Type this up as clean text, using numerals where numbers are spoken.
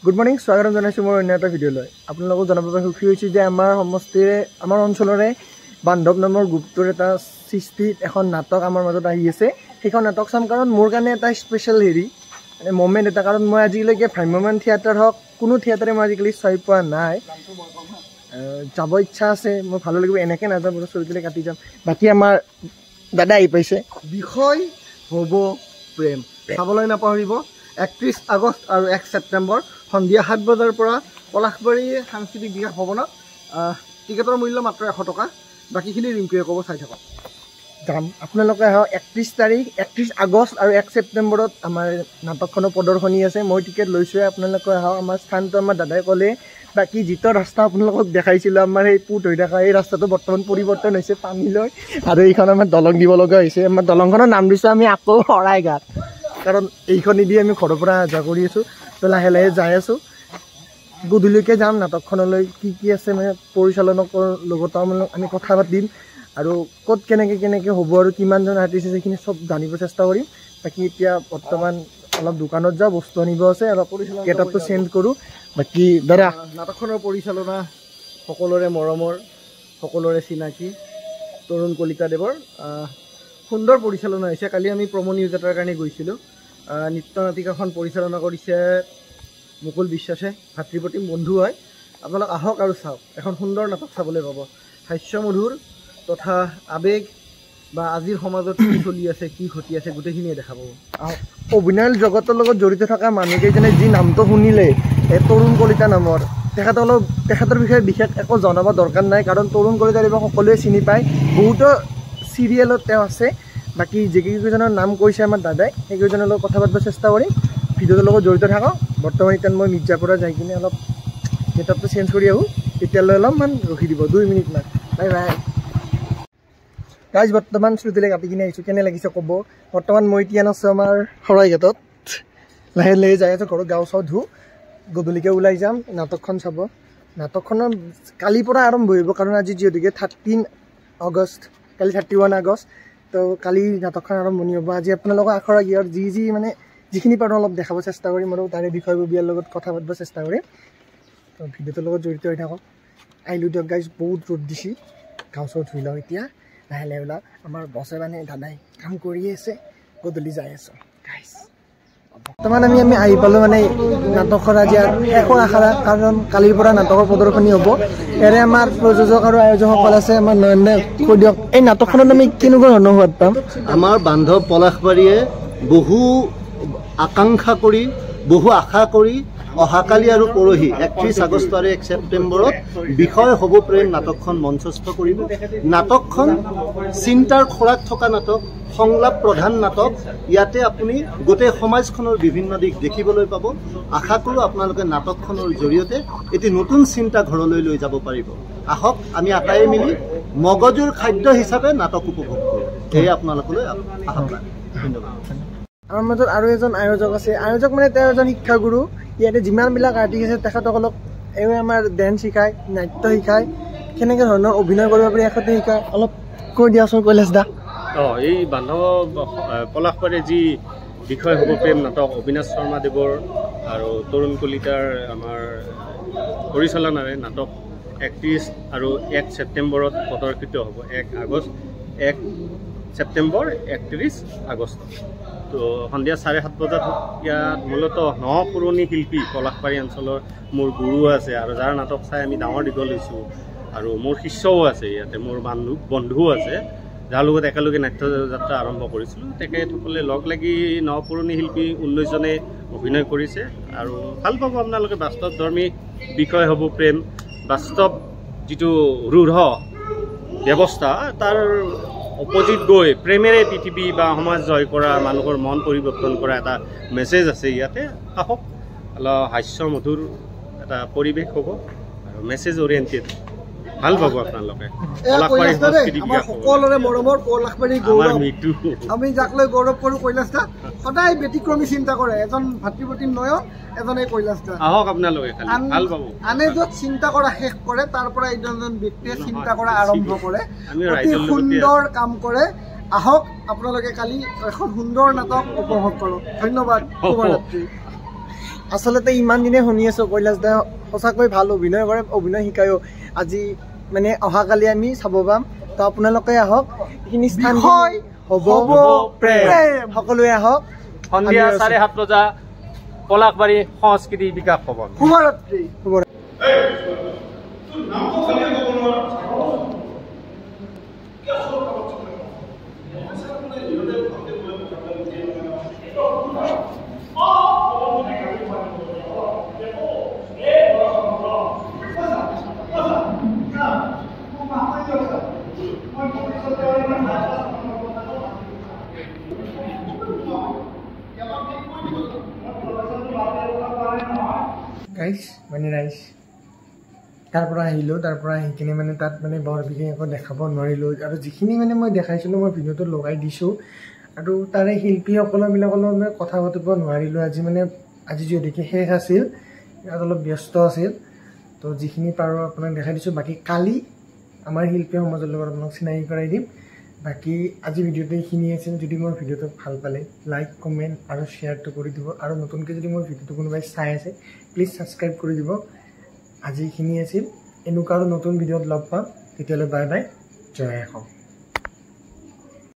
Good morning, স্বাগতম জনাইছোঁ মোৰ অন্য এটা ভিডিঅ'লৈ। আপোনালোকক জনাব পাই সুখী হৈছোঁ যে আমাৰ সমষ্টিৰে, আমাৰ অঞ্চলৰে বান্ধৱ নামৰ গ্ৰুপটোৰ এটা সৃষ্টিত এখন নাটক আমাৰ মাজত আহি আছে। সেইখন নাটক চাম, কাৰণ মোৰ কাৰণে এটা স্পেচিয়েল হেৰি মানে মমেণ্ট এটা, কাৰণ মই আজিলৈকে ভ্ৰাম্যমান থিয়েটাৰ হওক, কোনো থিয়েটাৰে মই আজিকালি চাই পোৱা নাই। যাব ইচ্ছা আছে, মোৰ ভালো লাগিব। এনেকৈ নাযাম বাৰু, চুলি তুলি কাটি যাম। বাকী আমাৰ দাদা আহি পাইছে। বিষয় হ'ব প্ৰেম, চাবলৈ নাপাহৰিব। 31 আগষ্ট আৰু 1 ছেপ্টেম্বৰ সন্ধিয়া 7 বজাৰ পৰা পলাশবাৰী সাংস্কৃতিক বিকাশ ভৱনত। টিকেটৰ মূল্য মাত্ৰ 100 টকা। বাকীখিনি ৰিংকুৱে ক'ব, চাই থাকক। যাম, আপোনালোকে আহক। 31 তাৰিখ, 31 আগষ্ট আৰু 1 ছেপ্টেম্বৰত আমাৰ নাটকখনৰ প্ৰদৰ্শনী আছে। মই টিকেট লৈছোঁৱে, আপোনালোকে আহক। আমাৰ স্থানটো আমাৰ দাদাই ক'লে। বাকী যিটো ৰাস্তা আপোনালোকক দেখাইছিলোঁ, আমাৰ সেই পুত হৈ থকা এই ৰাস্তাটো বৰ্তমান পৰিৱৰ্তন হৈছে পানী লৈ, আৰু এইখন আমাৰ দলং দিব লগা হৈছে। আমাৰ দলংখনৰ নাম দিছোঁ আমি আকৌ শৰাইঘাট, কাৰণ এইখনেদি আমি ঘৰৰ পৰা অহা যোৱা কৰি আছোঁ। তো লাহে লাহে যাই আছোঁ, গধূলিকে যাম নাটকখনলৈ। কি কি আছে মানে পৰিচালকৰ লগত আমি কথা পাতিম, আৰু ক'ত কেনেকৈ কেনেকৈ হ'ব আৰু কিমানজন আৰ্টিষ্ট আছে সেইখিনি চব জানিব চেষ্টা কৰিম। বাকী এতিয়া বৰ্তমান অলপ দোকানত যাওঁ, বস্তু আনিব আছে, অলপ গেটআপটো চেঞ্জ কৰোঁ। বাকী দাদা, নাটকখনৰ পৰিচালনা সকলোৰে মৰমৰ, সকলোৰে চিনাকি তৰুণ কলিতাদেৱৰ সুন্দৰ পৰিচালনা হৈছে। কালি আমি প্ৰম' নিউজ এটাৰ কাৰণে গৈছিলোঁ। নৃত্য নাটিকাখন পৰিচালনা কৰিছে মুকুল বিশ্বাসে, ভাতৃপ্ৰতিম বন্ধু হয়। আপোনালোক আহক আৰু চাওক, এখন সুন্দৰ নাটক চাবলৈ পাব। হাস্যমধুৰ তথা আৱেগ বা আজিৰ সমাজত কি চলি আছে, কি ঘটি আছে, গোটেইখিনিয়ে দেখা পাব। আহক। অভিনয় জগতৰ লগত জড়িত থকা মানুহকেইজনে যি নামটো শুনিলে, এই তৰুণ কলিতা নামৰ, তেখেতৰ বিষয়ে বিশেষ একো জনাব দৰকাৰ নাই, কাৰণ তৰুণ কলিতাৰ সকলোৱে চিনি পায়। বহুতো চিৰিয়েলত তেওঁ আছে। বাকী যিকেইজনৰ নাম কৈছে আমাৰ দাদাই, সেইকেইজনৰ লগত কথা পাতিব চেষ্টা কৰিম। ভিডিঅ'টোৰ লগত জড়িত থাকক। বৰ্তমান এতিয়া মই মিৰ্জাপুৰা যাই কিনে অলপ গেটআপটো চেঞ্জ কৰি আহোঁ। তেতিয়ালৈ অলপমান ৰখি দিব, 2 মিনিটমান। Bye bye guys. বৰ্তমান শ্ৰুতিলে কাটি কিনে আহিছোঁ, কেনে লাগিছে ক'ব। বৰ্তমান মই এতিয়া আছোঁ আমাৰ শৰাইঘাটত, লাহে লাহে যাই আছোঁ ঘৰত, গাঁও চাও ধু গধূলিকে ওলাই যাম নাটকখন চাব। নাটকখনৰ কালিৰ পৰা আৰম্ভ হ'ব, কাৰণ আজি যিহেতুকে 13 আগষ্ট, কালি 31 আগষ্ট, তো কালি নাটকখন আৰম্ভণি হ'ব। আজি আপোনালোকৰ আখৰা গিয়ৰ যি যি মানে যিখিনি পাৰোঁ অলপ দেখাব চেষ্টা কৰিম, আৰু তাৰে বিষয়ববীয়াৰ লগত কথা পাতিব চেষ্টা কৰিম। তো ভিডিঅ'টোৰ লগত জড়িত হৈ থাকক। আহিলোঁ দিয়ক গাইজ, বহুত ৰ'দ দিছি, গাঁও চাও ধুই লওঁ এতিয়া, লাহে লাহে ওলাওঁ। আমাৰ বছে মানে দাদাই কাম কৰি আছে, গধূলি যাই আছোঁ গাইজ। বৰ্তমান আমি আহি পালোঁ মানে নাটকৰ আজি শেষৰ আখৰা, কাৰণ কালিৰ পৰা নাটকৰ প্ৰদৰ্শনী হ'ব। ইয়াৰে আমাৰ প্ৰযোজক আৰু আয়োজকসকল আছে। আমাৰ নয়ন কৈ দিয়ক, এই নাটকখনত আমি কেনেকুৱা ধৰণৰ সোৱাদ পাম? আমাৰ বান্ধৱ পলাশবাৰীয়ে বহু আকাংক্ষা কৰি, বহু আশা কৰি অহাকালি আৰু পৰহি 31 আগষ্ট আৰু 1 ছেপ্টেম্বৰত বিষয় হ'ব প্ৰেম নাটকখন মঞ্চস্থ কৰিব। নাটকখন চিন্তাৰ খোৰাক থকা নাটক, সংলাপ প্ৰধান নাটক। ইয়াতে আপুনি গোটেই সমাজখনৰ বিভিন্ন দিশ দেখিবলৈ পাব। আশা কৰোঁ আপোনালোকে নাটকখনৰ জৰিয়তে এটি নতুন চিন্তা ঘৰলৈ লৈ যাব পাৰিব। আহক আমি আটাইয়ে মিলি মগজুৰ খাদ্য হিচাপে নাটক উপভোগ কৰোঁ। এয়ে আপোনালোকলৈ আহ্বান। ধন্যবাদ। আমাৰ মাজত আৰু এজন আয়োজক আছে। আয়োজক মানে তেওঁ এজন শিক্ষাগুৰু। ইয়াতে যিমানবিলাক আৰ্টিষ্ট আছে তেখেতসকলক এওঁ আমাৰ ডেন্স শিকায়, নাট্য শিকায়, কেনেকৈ ধৰণৰ অভিনয় কৰিব পাৰি এখেতে শিকায়। অলপ কৈ দিয়াচোন কৈলাশ দা। এই বান্ধৱ পলাশবাৰীৰ যি বিষয় হ'ব প্ৰেম নাটক, অবিনাশ শৰ্মাদেৱৰ আৰু তৰুণ কলিতাৰ আমাৰ পৰিচালনাৰে নাটক 31 আৰু 1 ছেপ্টেম্বৰত প্ৰদৰ্শিত হ'ব। 1 আগষ্ট, 1 ছেপ্টেম্বৰ, 31 আগষ্ট। তো সন্ধিয়া 7:30 বজাত ইয়াত মূলতঃ ন পুৰণি শিল্পী পলাশবাৰী অঞ্চলৰ মোৰ গুৰু আছে, আৰু যাৰ নাটক চাই আমি ডাঙৰ দীঘল হৈছোঁ, আৰু মোৰ শিষ্যও আছে ইয়াতে, মোৰ বন্ধুও আছে, যাৰ লগত একেলগে নাট্য যাত্ৰা আৰম্ভ কৰিছিলোঁ। তেখেতসকলে লগ লাগি ন পুৰণি শিল্পী 19জনে অভিনয় কৰিছে, আৰু ভাল পাব আপোনালোকে। বাস্তৱধৰ্মী বিষয় হ'ব প্ৰেম, বাস্তৱ যিটো ৰূঢ় ব্যৱস্থা তাৰ অপজিট গৈ প্ৰেমেৰে পৃথিৱী বা সমাজ জয় কৰা, মানুহৰ মন পৰিৱৰ্তন কৰা এটা মেছেজ আছে ইয়াতে। আহক, অলপ হাস্যমধুৰ এটা পৰিৱেশ হ'ব আৰু মেছেজ অৰিয়েণ্টেড, ভাল পাব আপোনালোকে। সকলোৰে মৰমৰ পলাশবাৰী গৌৰৱ, আমি যাক লৈ গৌৰৱ কৰোঁ কৈলাশ দা, সদায় ব্যতিক্ৰমী চিন্তা কৰে। এজন ভাতৃপ্ৰতিম নয়ন, এজন এই কৈলাশ দা। আহক আপোনালোকে, ভাল পাব। আনে য'ত চিন্তা কৰা শেষ কৰে, তাৰ পৰা এজন ব্যক্তিয়ে চিন্তা কৰা আৰম্ভ কৰে, অতি সুন্দৰ কাম কৰে। আহক আপোনালোকে কালি এখন সুন্দৰ নাটক উপভোগ কৰক। ধন্যবাদ, শুভৰাত্ৰি। আচলতে ইমান দিনে শুনি আছোঁ কৈলাশ দাই সঁচাকৈ ভাল অভিনয় কৰে, অভিনয় শিকায়ো। আজি মানে অহাকালি আমি চাব পাম। তো আপোনালোকে আহক, এইখিনি স্থান হ'ব প্ৰেম, সকলোৱে আহক। সন্ধিয়া 7:30 বজা পলাশবাৰী সংস্কৃতি বিকাশ ভৱন। শুভৰাত্ৰি। গাইছ মানে ৰাইজ, তাৰ পৰা আহিলোঁ, তাৰ পৰা আহি কিনে মানে তাত মানে বৰ বিশেষ একো দেখাব নোৱাৰিলোঁ। আৰু যিখিনি মানে মই দেখাইছিলোঁ মই ভিডিঅ'টো লগাই দিছোঁ। আৰু তাৰে শিল্পীসকলবিলাকৰ লগত মই কথা পাতিব নোৱাৰিলোঁ আজি, মানে আজি যিহেতুকে শেষ আছিল, ইয়াত অলপ ব্যস্ত আছিল। তো যিখিনি পাৰোঁ আপোনাক দেখাই দিছোঁ। বাকী কালি আমাৰ শিল্পী সমাজৰ লগত আপোনাক চিনাকি কৰাই দিম। বাকী আজি ভিডিঅ'টো এইখিনি আছিল। যদি মোৰ ভিডিঅ'টো ভাল পালে লাইক, কমেণ্ট আৰু শ্বেয়াৰটো কৰি দিব। আৰু নতুনকৈ যদি মোৰ ভিডিঅ'টো কোনোবাই চাই আছে প্লিজ ছাবস্ক্ৰাইব কৰি দিব। আজি এইখিনি আছিল, এনেকুৱা আৰু নতুন ভিডিঅ'ত লগ পাম। তেতিয়াহ'লে বাই বাই, জয় অসম।